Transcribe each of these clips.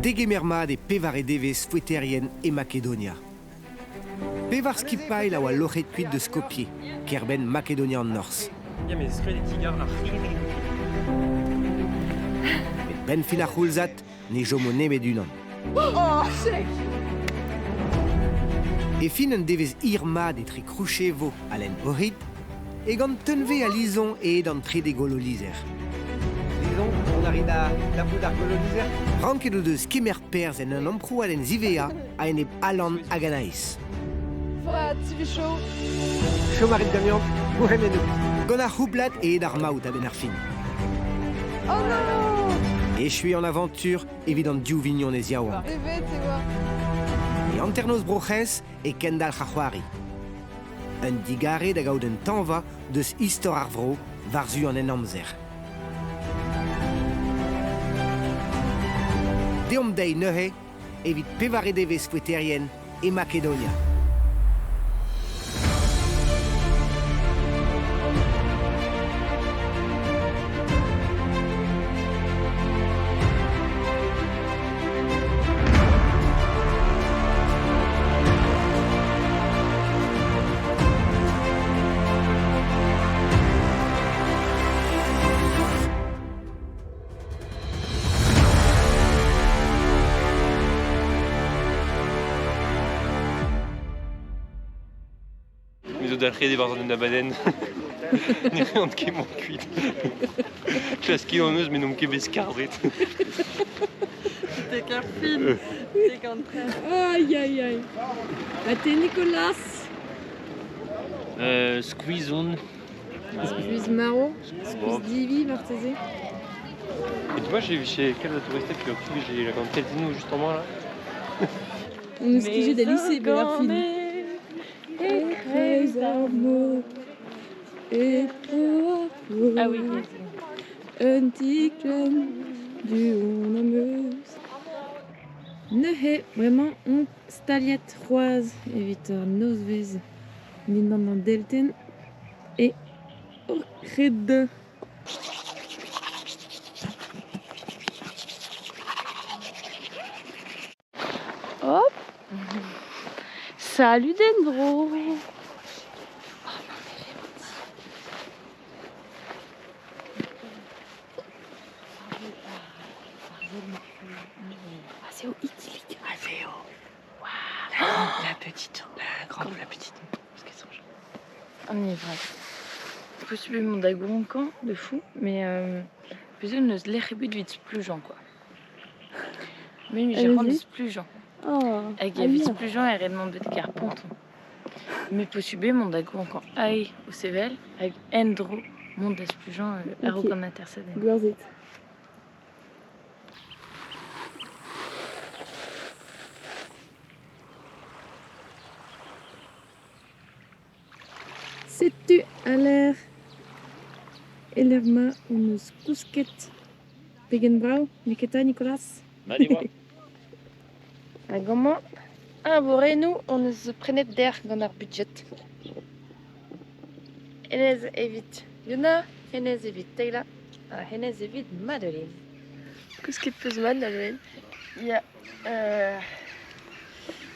Degemer mat e pevare devezh foeterien e Makedonia. Pevar skipailh a oa loc'het kuit deus Skopje, kêr-benn Makedonia an Norzh. Met 'benn fin ar c'houlzad ne chomo nemet unan. E fin un devezh hir-mat etre Kruševo ha lenn Ohrid, e gant Tunve ha Lison aet an trede golo-lizher. Lison, on arrive da tapout ar golo-lizher? Ranket o deus kemer perzh en un amprouadenn ziwezhañ a-enep Alan hag Anaïs. TV show. Chom a rit ganeomp, gourc'hemennoù. Gant ar c'houblad aet ar maout a-benn ar fin. Oh non! Echuiñ an avantur evit an div vignonez yaouank. Evet e oa. E hanternoz Bro-C'hres e kendalc'h ar c'hoari. Un digarez da gaout un tañva deus istor ar vro war-zu an Henamzer. Deomp dezhi neuze evit pevare devezh foeterien e Makedonia. Me zo dalc'het e-barzh un abadenn. Ne reont ket mont kuit. Klasket hon eus met n'omp ket bet skarzhet. T'es qu'un film, t'es qu'un train. Aïe aïe aïe. Bah t'es Nicolas. Skuizh on. Skuizh marv, skuizh divi marteze. Et tu vois, j'ai chez quel touriste qui j'ai la grande casino juste en moi là. On eus plijet da lise bet ar fin. E-kreiz ar mor, e Ah oui. Un ti klemm du-hont am eus. Neuze, bremañ on staliet c'hoazh evit an nozvezh dindan an deltenn e Ohrid. Hop Salut Dendro Oh non mais Ah c'est idyllique. Ah c'est haut. La, la petite, la grande ou la petite Parce qu'elles sont On y va. Possible mont da gonkañ de fou, mais euh, besoin neus lec'h ebet evit splujañ quoi. Mais j'ai rendu splujañ. Oh, Hag evit splujañ e ret mont betek ar ponton. Mais possible mont da gonkañ ae o sevel hag en-dro mont da splujañ euh, a-raok an atersadenn. Gwerzhet. Setu al lec'h e-lec'h ma hon eus kousket. Pegen brav, n'eo ket 'ta Nicolas? Mat e oa. Hag amañ, eñvorennoù hon eus prenet dec'h gant ar budjed. Hennezh evit Yuna, hennezh evit Tayla ha hennezh evit Madeline. Kousket 'peus mat, Nolwenn? Ya. Euh,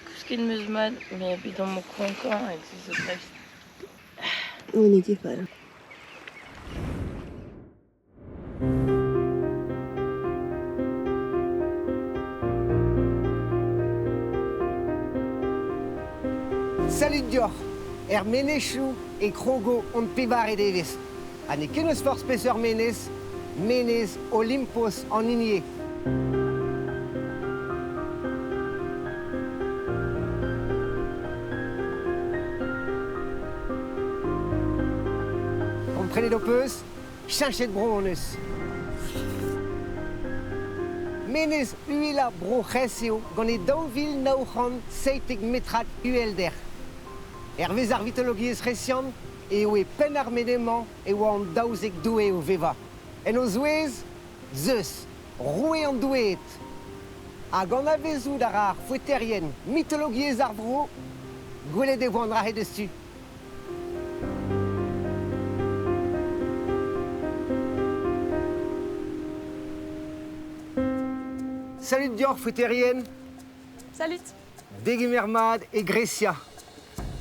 kousket 'm eus mat, mais bet on o konkañ hag se zo dreist. On n'eo ket fall. Salud deoc'h! Er menezioù e krogo hon pevare devezh. Ha n'eo ket n'eus forzh peseurt menez, menez Olympos an hini eo. Komprenet ho peus? Cheñchet bro hon eus. Menez uhelañ Bro-C'hres eo gant e 2917 metrad uhelder. Hervez ar vitologiezh c'hresian eo e penn ar menez-mañ e oa an 12 doue o vevañ. En o zouez, Zeus, roue an doueed. Hag anavezout a ra ar foeterien mitologiezh ar vro, gwelet e vo an dra-se deus tu. Salud deoc'h, foeterien. Salud. Degemer mat e Gresia.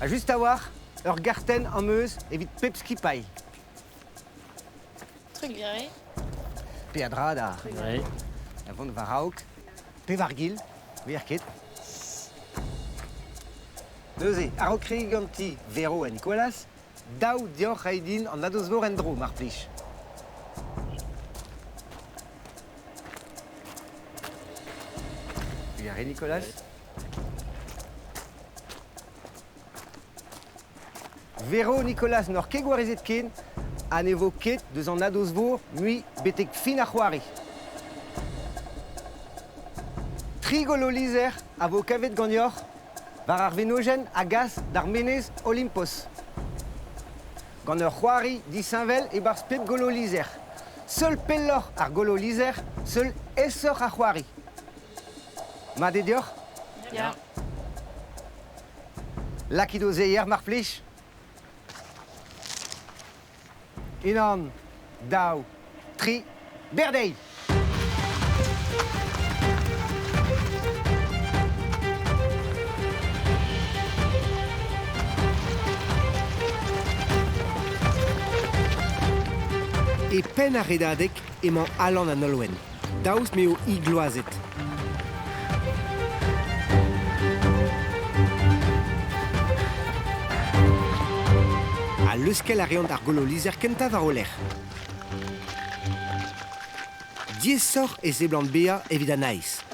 Ha just a-walc'h, ur gartenn am eus evit pep skipailh. Trugarez. Peadra da, da vont war-raok. Pevar gil, 'ver ket. Neuze, a-raok kregiñ ganti Vero ha Nicolas, dav deoc'h reiñ din an nadoz-vor en-dro, mar plij. Trugarez, Nicolas. Vero, Nicolas n'oc'h ket gwarezet ken ha ne vo ket deus an nadoz-vor mui betek fin ar c'hoari. Tri golo-lizher a vo kavet ganeoc'h war ar wenojenn a gas d'ar menez Olympos. Gant ur c'hoari disheñvel e-barzh pep golo-lizher. Seul pelloc'h ar golo-lizher, seul aesoc'h ar c'hoari. Mat eo deoc'h? Ya. Lakit ho seier mar plij. Unan, daou, tri, berdeiz! E penn ar redadeg emañ Alan ha Nolwenn, daoust m'eo hi gloazet. Ha leuskel a reont ar golo-lizher kentañ war o lerc'h. Diaesoc'h e seblant bezañ evit Anaïs.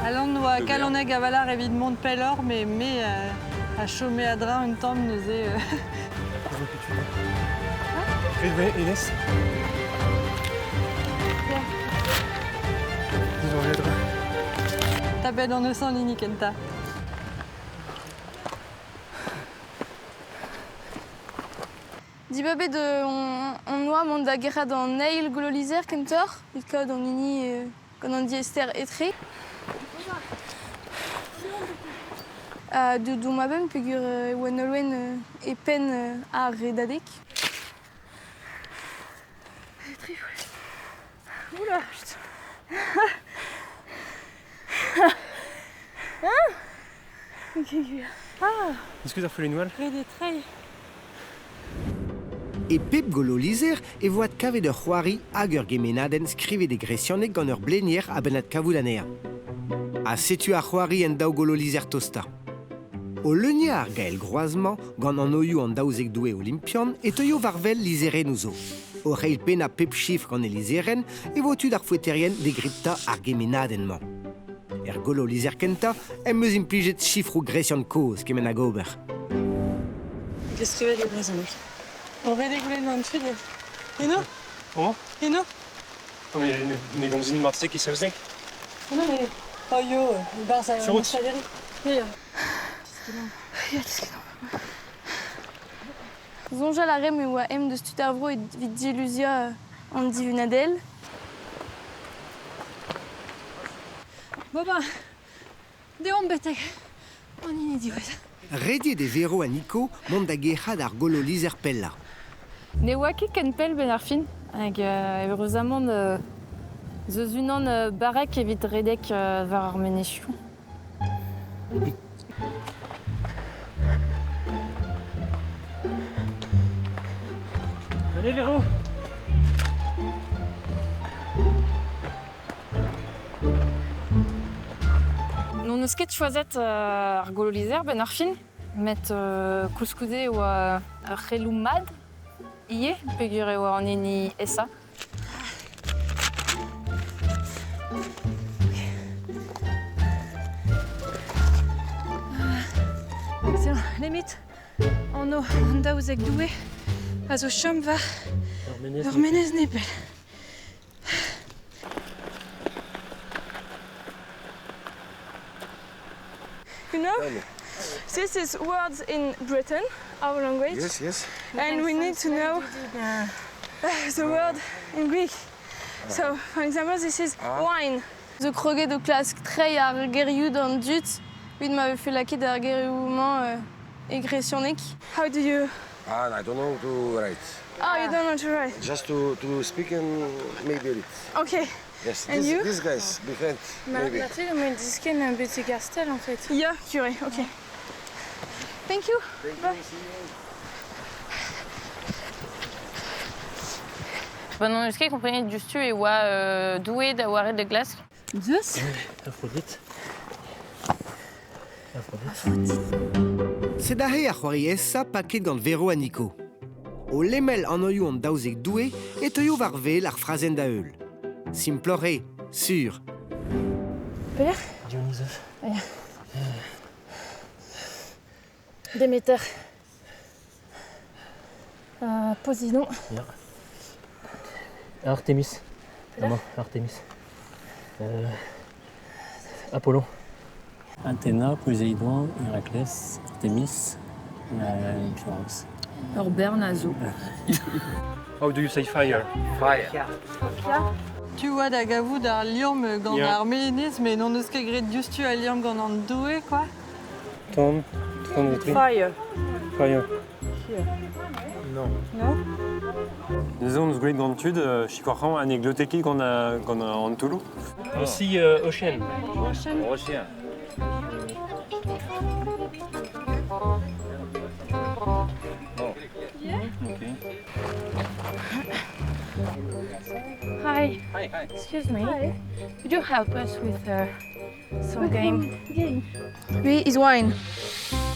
Alan oa kalonek a-walc'h evit mont pelloc'h, met me a chome a-dreñv un tamm neuze. Inès. Tapet hon eus an hini kentañ. Dibabet on oa mont da gerc'hat an eil golo-lizher kentoc'h evit kaout an hini gant an diaester etre. Ha deuet omp a-benn peogwir e oa Nolwenn e penn ar redadeg. Oula, putain. Hein? Ok, Ah! Diskouez ar follennoù all. Ret eo treiñ. E pep golo-lizher e vo adkavet ur c'hoari hag ur gemennadenn skrivet e gresianeg gant ur blenier a-benn adkavout anezhañ. Ha setu ar c'hoari en daou golo-lizher tostañ. O leuniañ ar gael groaz-mañ gant anvioù an 12 doue olimpian e teuio war-wel lizherennoù zo. Oc'h eilpennañ pep chifr gant e lizherenn e vo tu d'ar foeterien degriptañ ar gemennadenn-mañ. Er golo-lizher kentañ em eus implijet sifroù gresian kozh kement hag ober. Deskrivet e brezhoneg. O redek goulenn an tu Eno? Comment? Eno? Non mais ne gomzin marteze ket saozneg. Non mais... Oh yo, barzh Sur route. Ya. Soñjal a raemp e oa aet deus tud ar vro evit diluziañ an divunadell. Bon ben, deomp betek an hini diwezhañ. Rediet e Vero ha Nico mont da gerc'hat ar golo-lizher pellañ. Ne oa ket ken pell 'benn ar fin hag eüruzamant ez eus unan barrek evit redek war ar menezioù. Allez Véro! N'hon eus ket choazet ar golo-lizher 'benn ar fin, met koulskoude e oa ur c'heloù mat ivez peogwir e oa an hini aesañ. Excellent. Limit anv an 12 doue a zo chom war ur menez nepell. You know, this is words in Breton, our language. Yes, yes. And we need to know the word in Greek. So, for example, this is wine. Zo kroget o klask treiñ ar gerioù d'an dud evit ma vefe lakaet ar gerioù-mañ e gresianeg. How do you... Ah, I don't know to write. Ah, you don't know to write. Just to speak and maybe read. Okay. Yes, And this, you? these guys behind, maybe. Martine, on disken betek ar stel en fait. Ya, curé, ok. Thank you. Bye. Bon, on eus ket komprenet diouzhtu e oa Doue da oare da glask. Zeus? Aphrodite. Aphrodite. Sed aze ar c'hoari aesañ paket gant Vero ha Nico. O lemel anvioù an 12 doue e teuio war wel ar frazenn da heul. Simploc'h eo, sur. Pelec'h? Dionysos. Ya. Demeter. Poséidon. Ya. Artemis. Amañ, Artemis. Apollon. Athéna, Poséidon, Héraclès, Artemis, Pyrrhos. Ur bern a zo. How do you say fire? Fire. Tu oa da gavout ar liamm gant Ya. ar menez, met n'hon eus ket graet diouzhtu al liamm gant an doue, quoi. Ton, ton de tri. Fire. Fire. Non. No? Neuze on eus gwelet gant tud, sikour an egloteki gant, gant an Touloù. Aussi Ocean. Ocean. Ocean. Ok. Hi. Hi, hi. Excuse me. Could you help us with some game? Game. Oui, is wine.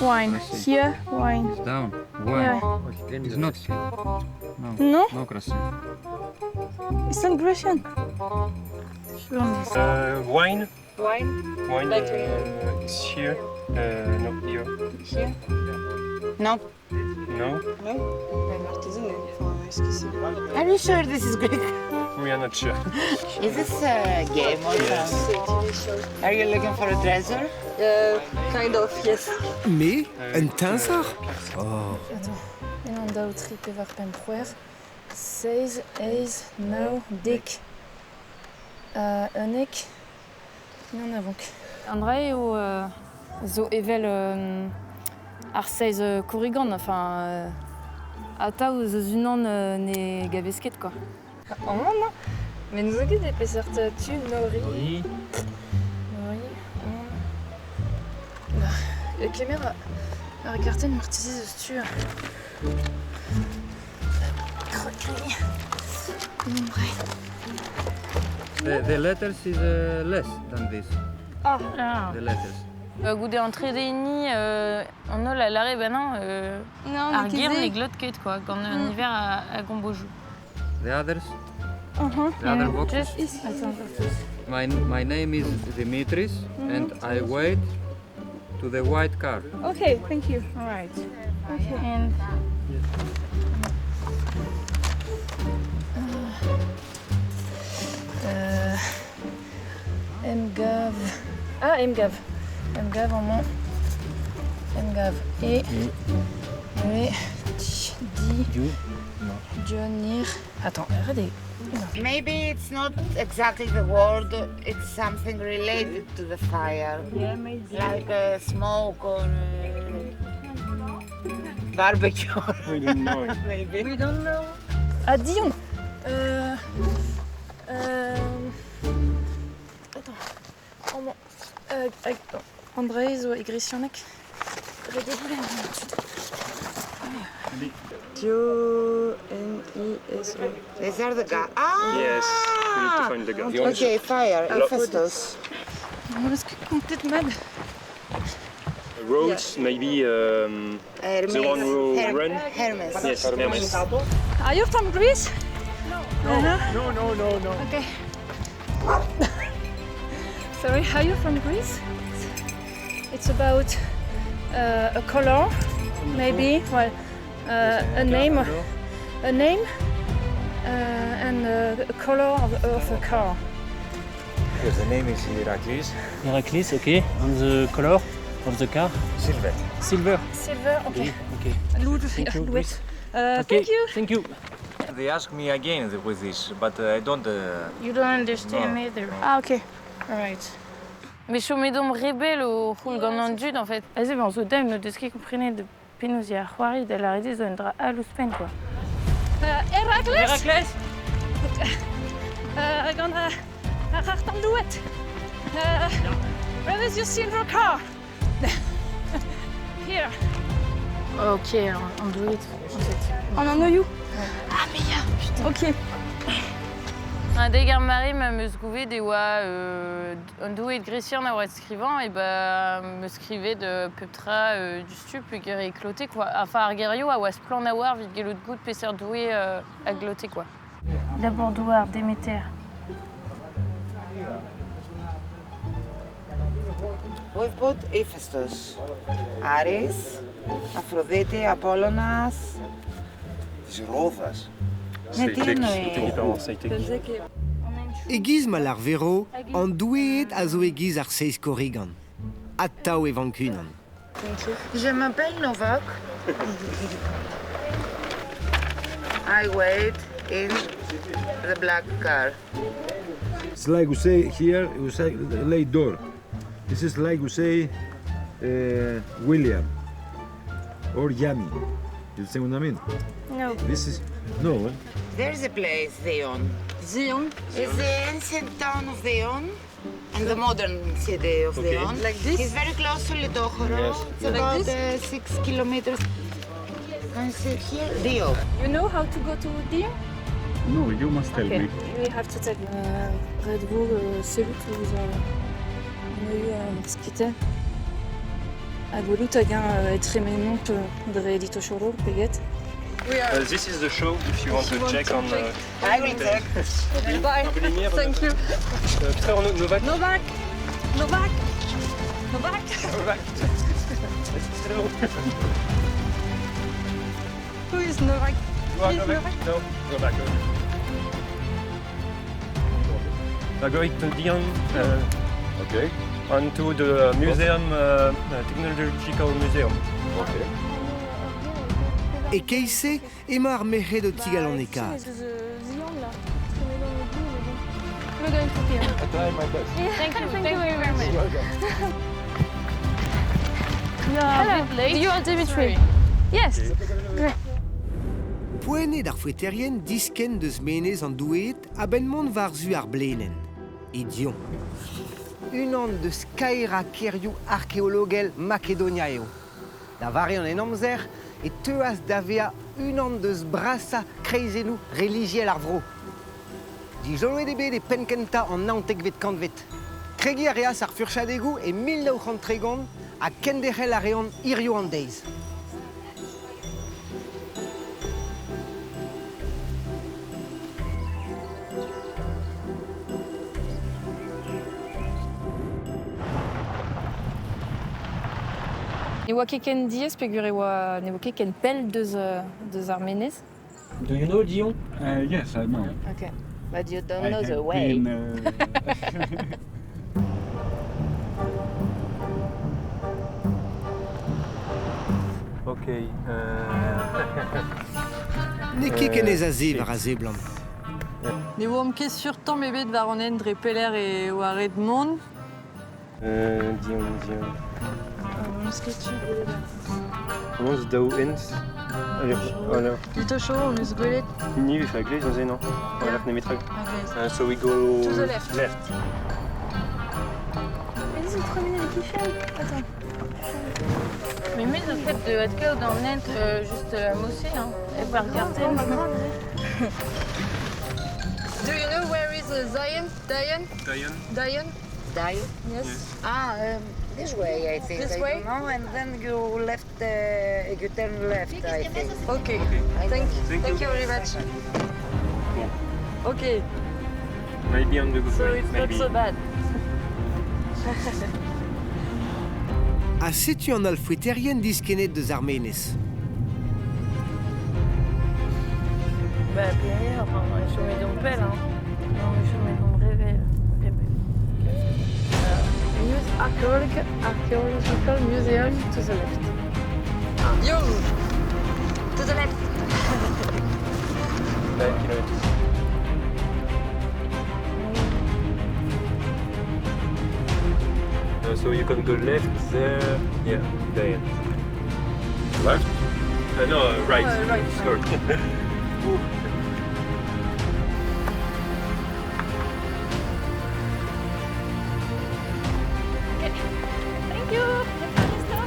Wine. I see. Here, wine. It's down. Why? Yeah. It's not here. No. No? No Grecian. It's not Grecian. Wine. Wine. Wine Like- is here. No, here. Here. No. No, No? Marteze, enfin, est-ce que c'est... Are you sure this is Greek? we are not sure. Is this a game or something? Are you looking for a treasure? Kind of, yes. Me, un teñzor? Oh. Attends. Unan daou tri pevar pemp c'hwec'h. Seizh, eizh, nav, dek. Unnek. Unan a vank. An dra eo zo evel ar seizh korrigan, enfin atav eus unan ne gavez ket, quoi. Oh non, non. Mais nous ket e peseurt tu nori. Oui. Nori, on... Bah, e kemer ar gartenn marteze eus tu. Krokri. Unan brai. The letters is less than this. Ah. The letters. Goude an trede hini, an holl a lare ben non, Non, ar mais ger ket ne glot ket, quoi, gant an niver a gombojou. The others, Uh-huh. the other boxes. Just, attends. My name is Dimitris and I wait to the white car. Okay, thank you. All right. Okay. And Emgav. Ah, Emgav. Emgav en main. Emgav. E. E. T. D. Du. Dionir. Attends, arrêtez. Maybe it's not exactly the word, it's something related to the fire. Yeah, maybe. Like smoke or barbecue, We don't know. maybe. We don't know. Ah, Dion. Attends. En main. Attends. André zo e gresianeg. D-O-N-I-S-O. These are the guys. Ah! Yes, we need to find the guy. Okay, fire, Hephaestus. On eus ket kontet mat. Roads, maybe Hermes. the one who run. Hermes. Yes, Hermes. Are you from Greece? No, no, no, no. Okay. Sorry, are you from Greece? It's about a color, maybe. Well, a name, and a color of a car. Yes, the name is Heracles. Héraclès, ok. And the color of the car? Silver. Silver. Silver, okay. Okay. Thank you, Greece. Okay, Thank you. Thank you. They ask me again with this, but I don't. You don't understand No. either. Ah, ok. Right. Mais chomet dom rebel o c'houl gant an dud, en fait. Aze, ben, zo daim no deus ket komprenet de penaos ya c'hoari da lâret zo un dra all ouzhpenn, quoi. Herakles? Herakles? Gant ar ar louet. Where is your silver car? Here. Ok, an doueed, en fait. En an oioù? Ah, mais ya, putain. Ok. Un deg ar mare ma meus gouvet e oa an doueed gresian a oa skrivañ e ba meus skrivet pep tra du stup peogwir e klote, quoi. Enfin, ar gerioù a oa splann a oar evit gellout goût peseurt doue a glote, quoi. D'abord douar, Demeter. We've put Hephaestus, Ares, Aphrodite, Apollonas. Της Ρόδας. Ναι, τι εννοεί. E-giz ma lâr Vero, an doueed a zo e-giz ar seizh korrigan. Atav e vank unan. Je m'appelle Novak. I wait in the black car. It's like we say here, we say late door. This is like we say William or Yami. You see what I mean? No. This is no. Eh? There's a place, Zion. Zion? It's the ancient town of Zion and the modern city of Okay. Zion. Like this? It's very close to Litochoro. Yes. It's Like about this? 6 kilometers. Can you see here? Dio. You know how to go to Dion? No, you must tell Okay. me. We have to take. Red Bull sellout ouzh an oioù ar skite. Ha gwelout hag-eñ etremenont dre Litochoro peget. We are. This is the show if you want If you to want check to on. check. I will check. Bye. Thank you. Peter Novak. Novak. Novak. Novak. Novak. Who is Novak? You are Is Novak? Novak? No, Novak. We're going to Dion. Okay. And to the museum, technological museum. Okay. E keit-se emañ ar merc'hed o tigalonekaat. We're going to Dion. I try my best. Thank you, Thank you very much. We are a bit late. You are Dimitri. Yes. Great. Poent eo d'ar foeterien diskenn deus menez an doueed a-benn mont war-zu ar blenenn. E Dion. Unan deus kaerañ kêrioù arkeologel Makedonia eo. Da vare an Henamzer e teuas da vezañ unan deus brasañ kreizennoù relijiel ar vro. Dizoloet eo bet e penn-kentañ an naontekvet kantved. Kregiñ a reas ar furchadegoù e 1930 ha kenderc'hel a reont hiziv an deiz. Ne oa ket ken diaes peogwir e oa ne oa ket ken pell deus, deus ar menez. Do you know Dion? Yes, I know. Ok. But you don't I know the have way. been, Okay. N'eo ket ken aes aze war a seblant. Ne oamp ket sur tamm ebet war an hent dre pelec'h e oa ret mont. Dion, Dion. Comment daou hent? Alors, Litochoro, on eus gwelet. Ni vefe a-gleiz neuze, non? War-lerc'h nemetrag. So we go To the left. left. Mais ils ont promené avec Michel. Attends. Mais mais en fait de adkaout an hent juste mossé, hein. E war garten. Do you know where is Zion? Dion? Dion. Dion? Dio? Yes. Ah, this way, I think. This I way? don't know, and then you left, you turn left, I think. Okay. Okay. Thank, Thank thank you. you very much. Okay, Maybe on the good so way. it's not Maybe. so bad. Ha setu an holl foeterien diskennet deus ar menez. Bah, Perrier, enfin, chomet d'on pelle, hein. Non, mais chomet d'on rêvait. News Archaeological Museum to the left. Yo! To the left. 9 kilometers. So you can go left there. Yeah, there. Left? No, right. Right, Sorry. Okay. Thank you. Ευχαριστώ.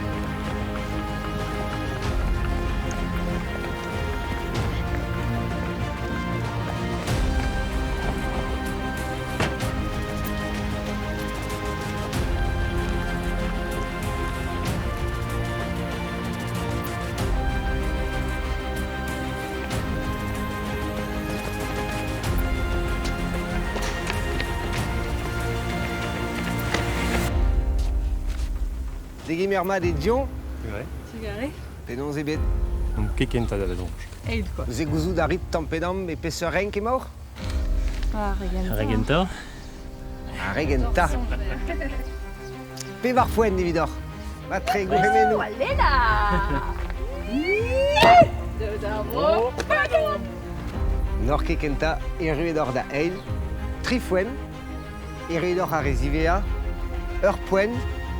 Degemer mat e Dion, Ouais. Tigaré. penaos eo bet. Donc kekent da soñj. Eil quoi. Eus e gouzout a rit tamm pe damm e peseurt renk emaoc'h? Ah, regenta. Regenta. Ar regenta. Pevar foenn evidoc'h. Matre gourc'hemennoù. Allez là. Deux arbres. N'oc'h ket kentañ erruet oc'h da eil, tri foenn, erruet oc'h ar re ziwezhañ, ur poent,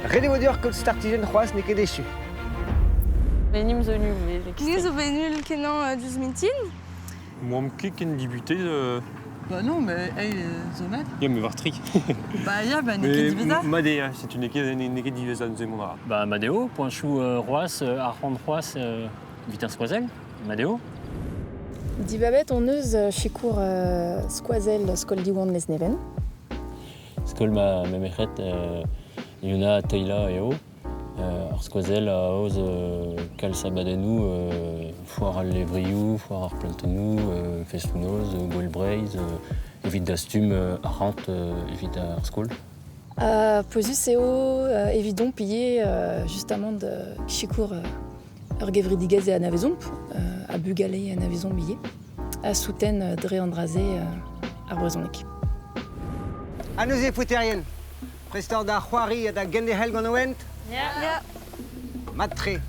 ret eo deoc'h kaout startijenn c'hoazh n'eo ket echu. Benim zo nul, mais Ni zo bet nul kenañ diouzh mintin. Moamp ket ken dibutet. Bah non, mais eil zo mat. Ya, me war tri. Bah ya, bah n'eo ket diwezhañ. Madé, setu n'eo ket diwezhañ neuze mont a ra. Ba Madeo, poenchoù Roas, ar c'hant c'hoazh evit ar skoazell. Madeo. Dibabet on eus sikour skoazell skol Diwan Lesneven. Skol ma memec'het Yuna Teila eo. Ar skoazell a aoz kalz abadennoù, foar al levrioù, foar ar plantennoù, festoù-noz, Gouel Breizh, evit dastum arc'hant evit ar skol. Pouezus eo evidon pillé justement de sikour ur gevredigezh e anavezomp, a bugale e anavezomp ivez, a souten dre an dra-se ar brezhoneg. Ha neuze foeterien, prest oc'h da c'hoari ha da genderc'hel gant o hent? Ya. Mat-tre.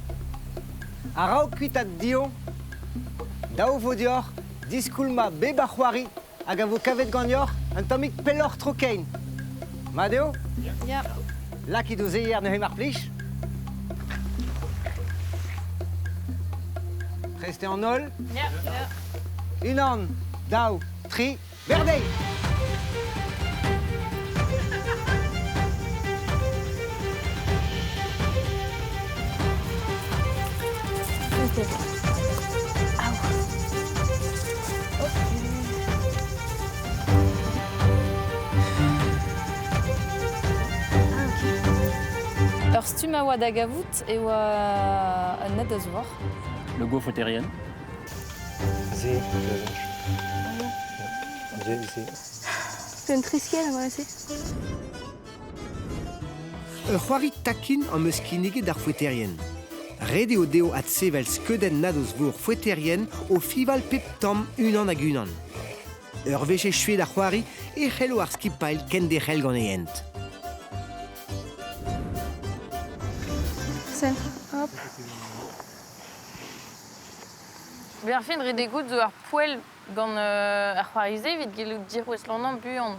A-raok kuitaat Dion, daou vo deoc'h diskoulmañ bep ar c'hoari hag a vo kavet ganeoc'h un tammig pelloc'h tro-kein. Mat eo? Ya. Lakit o zeier neuze mar plij. Prest eo an holl? Ya. Unan, daou, tri, berdeiz! Ok. Aou. Ok. Ah, ok. Ur stumm a oa da gavout e oa un net da zouar. Logo foeterien. Ze, Ze, ze. C'est un triskel, moi aussi. Ur c'hoari takin am eus kinniget d'ar foeterien. Ret eo dezho adsevel skeudenn nadoz-vor foeterien o fival pep tamm unan hag unan. Ur wech echuet ar c'hoari e c'hello ar skipailh kenderc'hel gant e hent. Sell, hop. Ber fin re degout zo ar poell gant ar c'hoari-se evit gellout dirouestlañ buan.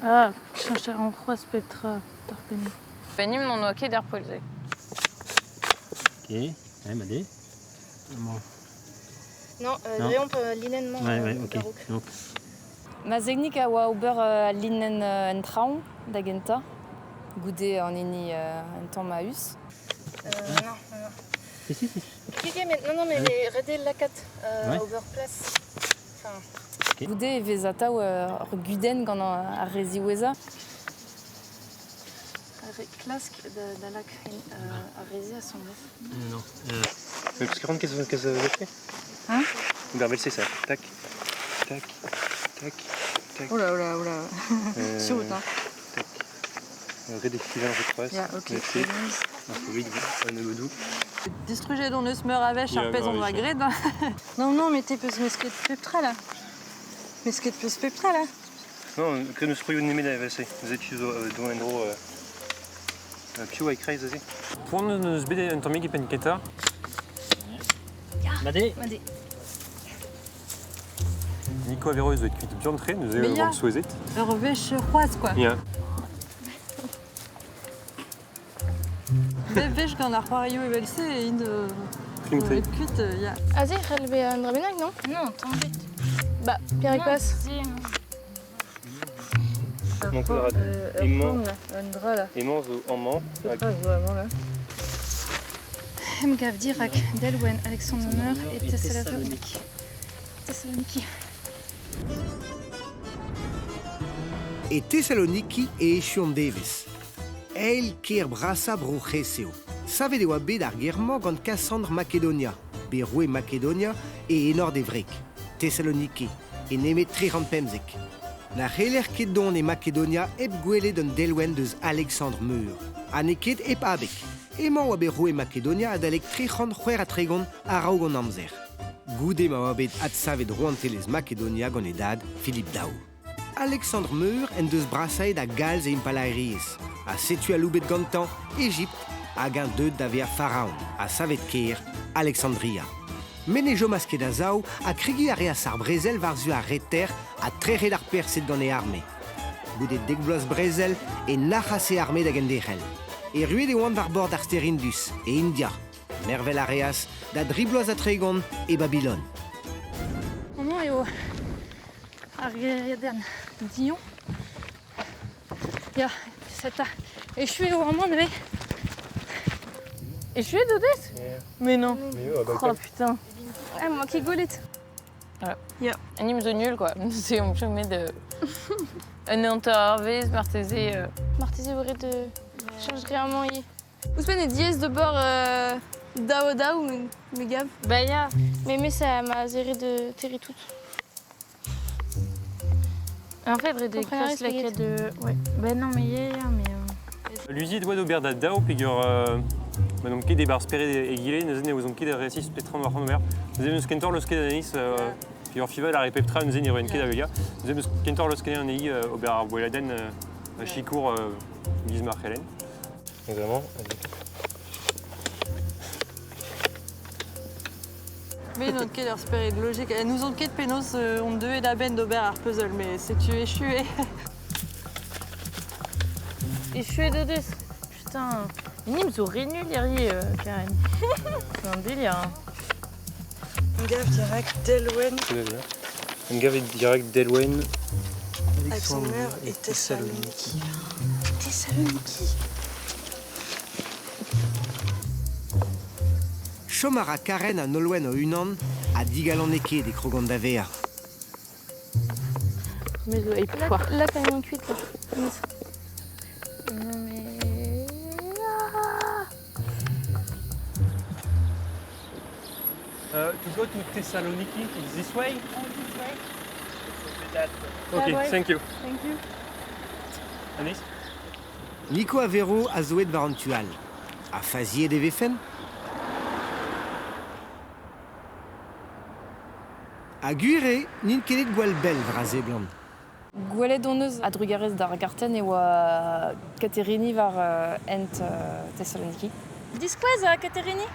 Ah, cheñch a ran c'hoazh pep tra d'ar penn. Benim n'on oa ket ar poell-se. Ok, ouais, Madé. Bon. Non, Non. dre omp linenn-mañ Ouais, ouais, ok. barouk. Donc, Ma zegnik a oa ober al linenn en traoñ da gentañ, goude an hini un tamm a-us. Non, non, non. Si, si, si. Ok, ok, mais non, non, mais Ouais. ret eo lakaat Ouais. ober plas. Enfin, Ok. Goude e vez atav ur gudenn gant ar re ziwezhañ. Re klask da lak ar rezi a son Non. Mais parce que rentre, qu'est-ce que ça fait? Hein? Bervel, c'est ça. Tac, tac, tac, tac. Oula, oula, oula. Sur route, hein. Tac. Redéfiler en fait, Ya, ok. Merci. Un peu Distrujet on eus meur a wech ar Ya, pezh on ouais, doa graet. Non, non, mais te peus mesket pep tra là. Mesket peus pep tra là. Non, que nous serions nemet da VC. Vous êtes zo en dro piv a kreiz aze. Poan eus bet un tammig e penn kentañ. Madé. Madé. Nico Averroes zo kuit bihan-tre, neuze Mais ya. oan souezhet. Ur wech c'hoazh, quoi. Ya. Bep wech gant ar c'hoarioù evel-se e int Prim-tre. et kuit, ya. Aze, c'hell bezañ un dra bennak, non? Non, tamm ebet. Bah, Pierre passe. Mankout a ra Ur emañ forn, là, un dra, là. emañ zo amañ. Petra zo amañ, là? Emgav dirak, Delwenn, Alexandre Meur et Thessaloniki. Thessaloniki. E Thessaloniki e echu an devezh. Eil kêr brasañ Bro-C'hres eo. Savet e oa bet ar gêr-mañ gant Kassandre Makedonia, bet roue Makedonia e enor d'e wreg, Thessaloniki, e nemet 315. Na c'heller ket dont e Makedonia hep gwelet un delwenn deus Alexandre Meur, ha n'eo ket hep abeg. Emañ oa bet roue Makedonia adalek 336 a-raok an amzer. Goude ma oa bet adsavet rouantelezh Makedonia gant e dad, Philippe Daou. Alexandre Meur en deus brasaet a-galz e impalaeriezh, ha setu aloubet gantañ Egipt hag eñ deuet da vezañ faraon ha savet kêr Alexandria. Met ne chomas ket a-sav ha kregiñ a reas ar brezel war-zu ar reter ha trec'het ar Persed gant e arme. Goude dek vloaz brezel e nac'has e arme da genderc'hel. Erruet e oant war bord ar stêr Indus, e India. Mervel a reas da dri bloaz ha tregont e Babilon. Amañ eo ar gêriadenn Dion. Ya, seta. Echu eo amañ neuze. Echuet o deus? Mais non. Mais oh, bah, Oh putain. Ah, moi ket gwelet. Ouais. Ya. Anim zo nul quoi. C'est on chomet de un hanter eurvezh marteze. Marteze eo ret cheñch re amañ ivez. Ouzhpenn e diaes d'ober daou-daou, me gav. Bah ya. Mais me ça m'a zere de terriñ tout. En fait, ret eo Kompren a klask rez lakaat de... Ouais. Bah non, mais ya, ya, mais... Luziet oa d'ober da daou peogwir ma n'omp ket e-barzh spered egile, neuze ne ouzomp ket resis petra on war c'hoant ober. Neuze n'eus kentoc'h leusket anezhi peogwir fival ar re pep tra neuze ne roen ket da heuliañ. Neuze n'eus kentoc'h leusket anezhi ober ar boelladenn a sikour giz ma c'hellen. Vraiment. Mais n'on ket ur spered logik. N'ouzon ket penaos on deuet a-benn d'ober ar puzzle, mais setu echu eo. Echuet o deus. Putain. Nim zo re nul hiziv, Karen. C'est un délire. Hein. Emgav dirak Delwenn. Emgav dirak Delwenn. Alexandre et Thessaloniki. Thessaloniki. Chom a ra Karen ha Nolwenn o-unan ha digalonekaet e krogont da vezañ. Me zo hep Là, foar. là, t'as mis cuite, là. Non, mais... Ah. To go to Thessaloniki, it's this way? Ah Ok, ouais. thank you. Thank you. Anis? Nico Averro a zo aet war an tu all. Ha faziet e vefen? Ha gwir eo n'int ket aet gwall bell war a seblant. Gwelet hon eus a-drugarez d'ar gartenn e oa Katerini war hent Thessaloniki. Diskouez, Katerini.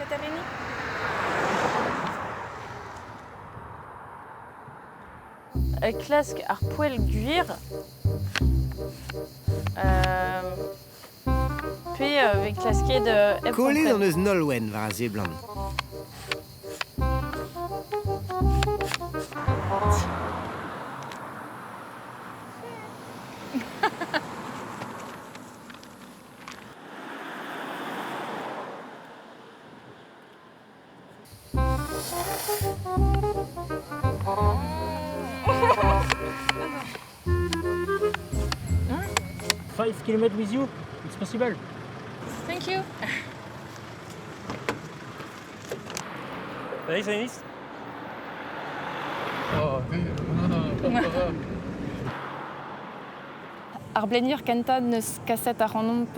Katerini. Klask ar poell gwir. Pe vez klasket hep Kollet kompren. hon eus Nolwenn war a seblant. Five kilometers with you, it's possible. Thank you. Anis, Anis? Ar blenier kentañ neus kaset ac'hanomp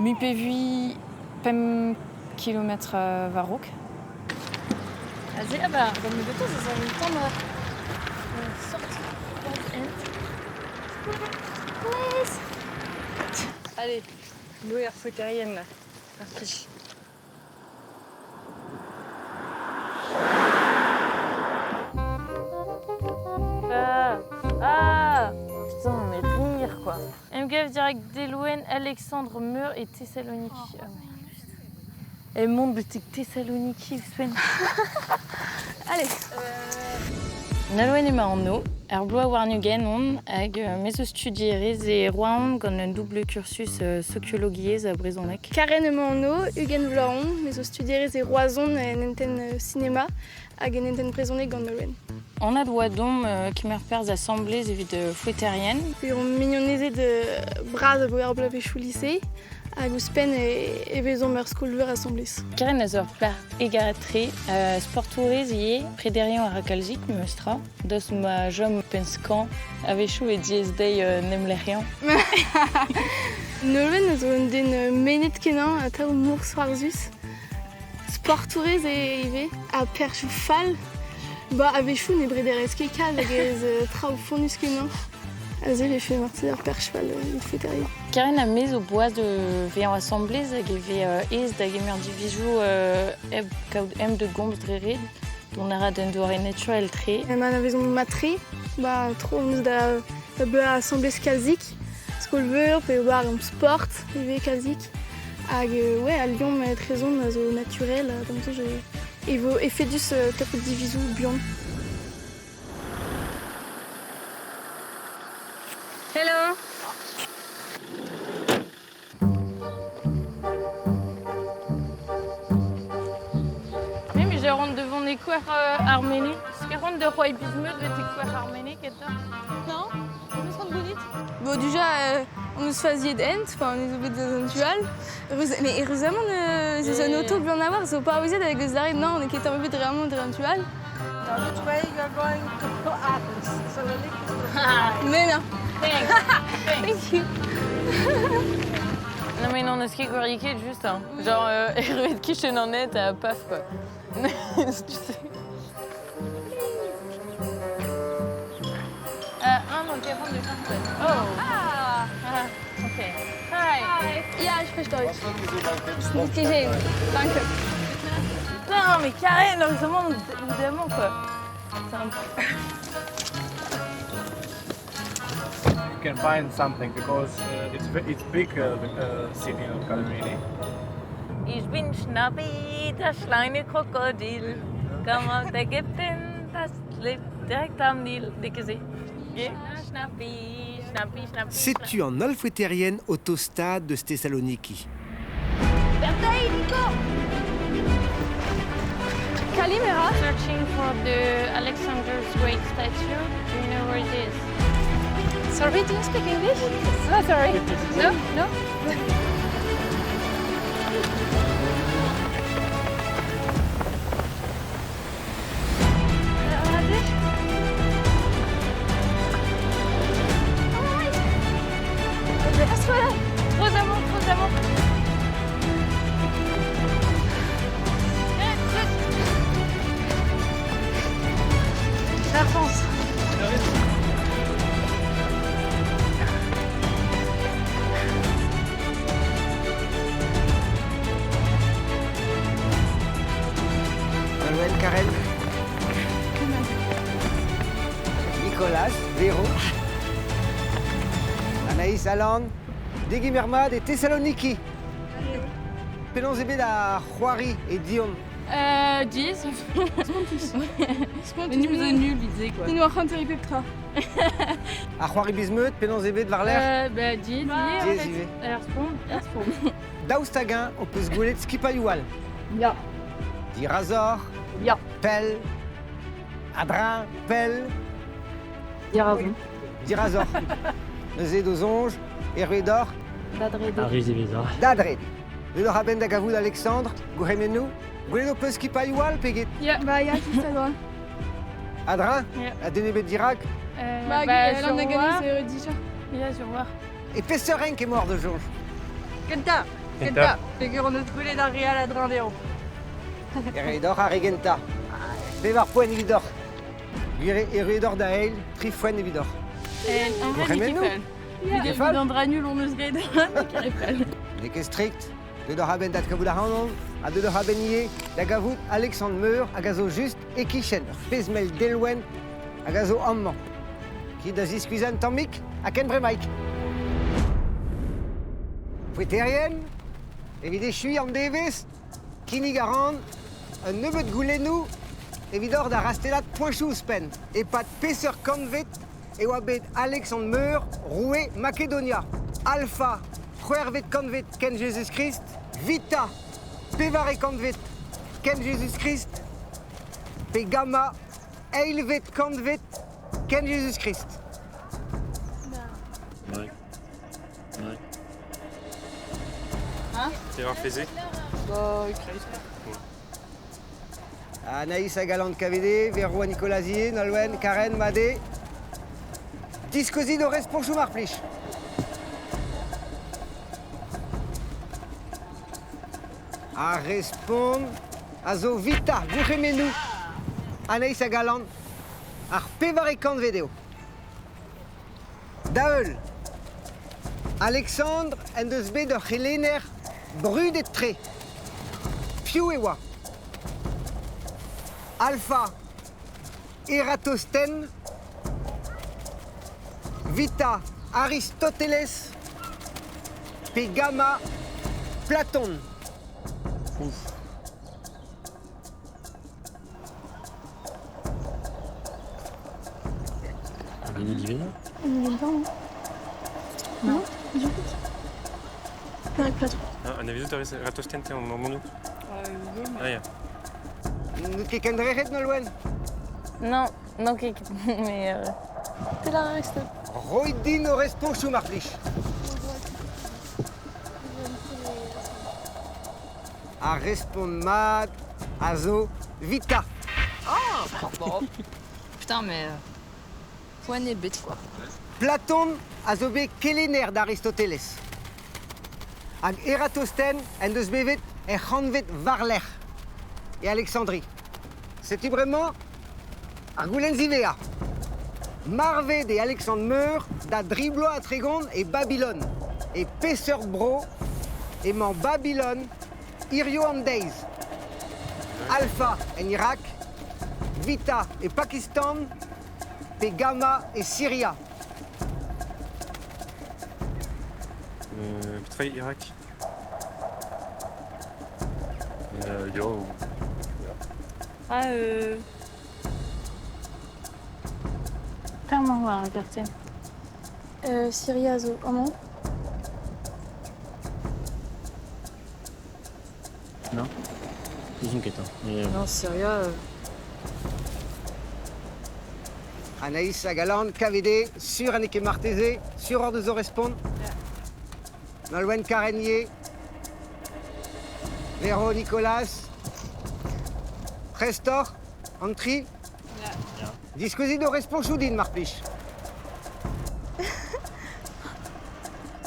mui pe vui pemp kilometr war-raok. Aze, ah bah, gant nebeutañ, ez an tamm sort hent. Please. Allez, louer ar foeterien, là. Parti. Emgav dirak Delouen, Alexandre Meur e Thessaloniki. Oh, merde. E mont betek Thessaloniki ouzhpenn. Allez. Nolwenn emañ anv. Ar bloaz warn-ugent on hag me zo studierez e Roazhon gant un double cursus sokiologiezh ha brezhoneg. Karen emañ anv, 20 vloaz on, me zo studierez e Roazhon en hentenn sinema hag en hentenn brezhoneg gant Nolwenn. Anat oa deomp kemer perzh asambles evit foeterien. Pe omp mignonezed bras abaoe ar bloavezhioù lise hag ouzhpenn e vezomp er skol-veur asambles. Karen a zo ur plac'h hegarat-tre, sportourez ivez, prederiañ a ra kalzik memes tra. Daoust ma chom penn-skañv, a-wechoù e diaes dezhi en em lec'hiañ. Nolwenn a zo un den mennet-kenañ, atav mousc'hoarzhus. Sportourez eo ivez, ha perzhioù fall. Ba a-wechoù ne brederez ket kalz hag ez traoù fonnus-kenañ. Aze e vefe marteze ur perzh fall evit foeterien. Karen ha me zo boas da vezañ asambles hag e vez aes da gemer divizoù hep kaout ezhomm da gomz dre ret. Dont a ra d'un doare naturel-tre. Ma anavezomp mat-tre, ba tro hon eus da bezañ asambles kalzik. Skol-veur pe war an sport ivez kalzik. Hag ouais, al liamm etrezomp a zo naturel, d'am soñj e vo efedus tapout divizoù buan. Hello. Oui, mais je rentre devant les kouer arménie. Parce que rentre de roi bismuth, vete kouer arménie, keta. Non, on eus c'hoant gounit. Bon, déjà, on eus faziet hent, enfin, on eus bet un tual. Mais heureusement, ez eus un auto buan a-walc'h zo paouezet hag eus lâret non, on ket tamm ebet vraiment dre an tual. Now which way you are going to Athens? Saloniki? Mais non. Thanks. Thank you. Non mais non, eus ket gwirieket juste. Hein. Genre, erruet kichen an net ha paf quoi. Tu sais. Un donc de Oh. Ah. Ah, okay. Hi. Hi. Ja, ich spreche Deutsch. Nicht geschehen. Danke. Non mais Karen, heureusement, évidemment quoi. C'est un You can find something because it's big city of Kalimini. Ich bin Schnappi, das kleine Krokodil. Komm aus Ägypten, das lebt direkt am Nil. N'eo Schnappi, Schnappi, Schnappi. Setu an holl foeterien o tostaat deus Thessaloniki. Berdei, Nico! Kalimera? Searching for the Alexander's Great statue. Do you know where it is? Sorry, do you speak English? Oh, sorry. No, no. Rosamond, Rosamond. La France. Manuel, Karen. Nicolas, Véro. Anaïs, Alan. Degemer mat e Thessaloniki. Penaos eo bet ar c'hoari e Dion? Diaes. Spontus. Mais nous zo nul, il quoi. Nous ar c'hanter pep tra. Ar c'hoari bismeut, penaos eo bet war-lerc'h? Bah, diaes ivez, en Diaes fait. ivez. Er spont, er spont. Daoust hag-eñ ho peus gwelet skipailhoù all? Ya. Dirazoc'h? Ya. Pell? A-dreñv? Pell? Dirazon. Dirazoc'h. Neuze d'ho soñj, erru deoc'h? Da drede. Ar re ziwezhañ. Da drede. Deut oc'h a-benn da gavout Alexandre, gourc'hemennoù. Gwelet ho peus skipailhoù all pe get? Ya, bah ya, just a-dreñv. A-dreñv? Ya. Ha den ebet dirak? Bah, bah, lan sur a war. ganez dija. Ya, sur war. E peseurt renk emaoc'h da soñj? Kenta. Kenta. Peger on eus gwelet ar re all a-dreñv dezho. Erru deoc'h ar re gentañ. Pevar poent evidoc'h. Gwir eo erru deoc'h da eil, tri foent evidoc'h. En vrai, n'eo ket fall. N'eo ket fall? Evit an dra nul hon eus graet, n'eo ket fall. N'eo ket strikt. Deut oc'h a-benn da adkavout ac'hanon, ha deut oc'h a-benn ivez da gavout Alexandre Meur hag a zo just e-kichen ur pezh mell delwenn hag a zo amañ. Kit da ziskuizhañ un tammig ha ken bremaik. Foeterien, evit echuiñ an devezh, kinnig a ran un nebeud goulennoù evidoc'h da rastellat poeñchoù ouzhpenn. E-pad peseurt kantved e oa bet Aleksandr Meur roue Makedonia? Alpha, c'hwec'hvet kantved kent Jezuz-Krist, Vita, pevare kantved kent Jezuz-Krist, pe Gamma, eilvet kantved kent Jezuz-Krist. Ouais. Ouais. Hein C'est war feze Bah, Anaïs a Galant KVD, Véro a Nicolasier, Nolwenn, Karen, Madé. Diskouezit ho responchoù mar plij. Ar respont a zo Vita, gourc'hemennoù. Anaïs a Galant, ar pevare kantved eo. Da heul, Alexandre en deus bet ur c'helenner brudet-tre. Piv e oa? Alpha, Eratosthène, Vita, Aristoteles, pe Gamma, Platon. Ouf. An hini diwezhañ? An hini gentañ, non Non, du coup. Perak Platon. Ah, anavezout a rez Eratosthène te an anv Ah ya. N'out ket kendrec'het, Nolwenn? Non, non ket, mais Te la reste. Roit din ho responchoù, mar plij. Ar respont mat a zo Vita. Oh bon. Putain, mais poent ebet quoi. Platon a zo bet kelenner d'Aristoteles. Hag Eratosthène en deus bevet er c'hantved war-lerc'h e Alexandrie. Setu bremañ ar goulenn ziwezhañ. Marvet eo Alexandre Meur da dri bloaz ha tregont e Babilon. E peseurt bro emañ Babilon hiziv an deiz? Alpha en Irak, Vita e Pakistan pe Gamma e Siria? Petra eo Irak? Yo. Ah, Clairement war ar gartenn. Siria zo amañ. Non N'ouzon ket. Hein. Mais, Non, Syria. Anaïs Agalan, KVD, sur n'eo ket marteze, sur hor deus o respont. Nolwenn Karenier, Véro Nicolas, Prest oc'h, an tri. Diskouezit ho responchoù din, mar plij.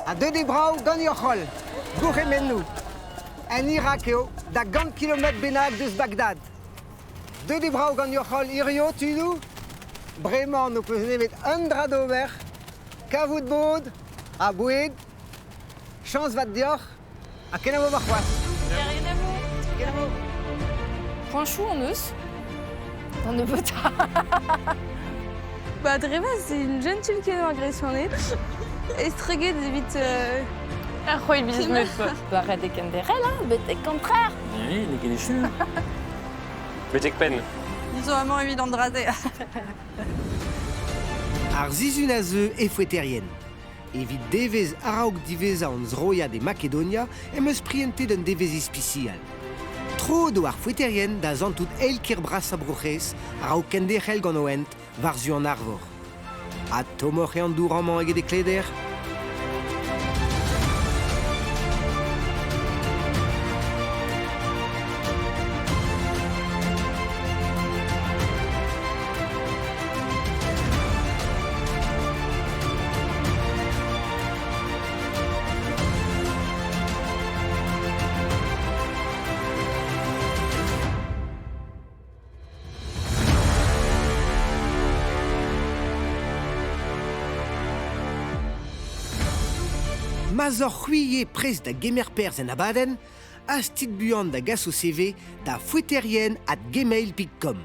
Ha deuet eo brav ganeoc'h holl. Gourc'hemennoù. En Irak eo, da gant kilometr bennak deus Bagdad. Deuet eo brav ganeoc'h holl hirio, tudoù. Bremañ n'ho peus nemet un dra d'ober, kavout bod ha boued. Chañs vat deoc'h ha kenavo warc'hoazh. Kenavo. Poeñchoù hon eus, an nebeutañ. Ba dre vras int jentil-kenañ ar Gresianed. Estreget evit Ar c'hoailh biz-meud, quoi. Ba ret eo kenderc'hel, hein, betek kontrer. Oui, n'eo ket echu. Betek penn. Ni zo amañ evit an dra-se. Ar sizhun a zeu e foeterien. Evit devezh a-raok diwezhañ hon zroiad e Makedonia em eus prientet un devezh ispisial. Tro do ar foeterien da santout eil kêr brasañ Bro-C'hres a-raok kenderc'hel gant o hent war-zu an arvor. Ha tommoc'h eo an dour amañ eget e Kleder? Ma 'z oc'h c'hwi ivez prest da gemer perzh en abadenn, hastit buan da gas ho CV da foeterien@gmail.com.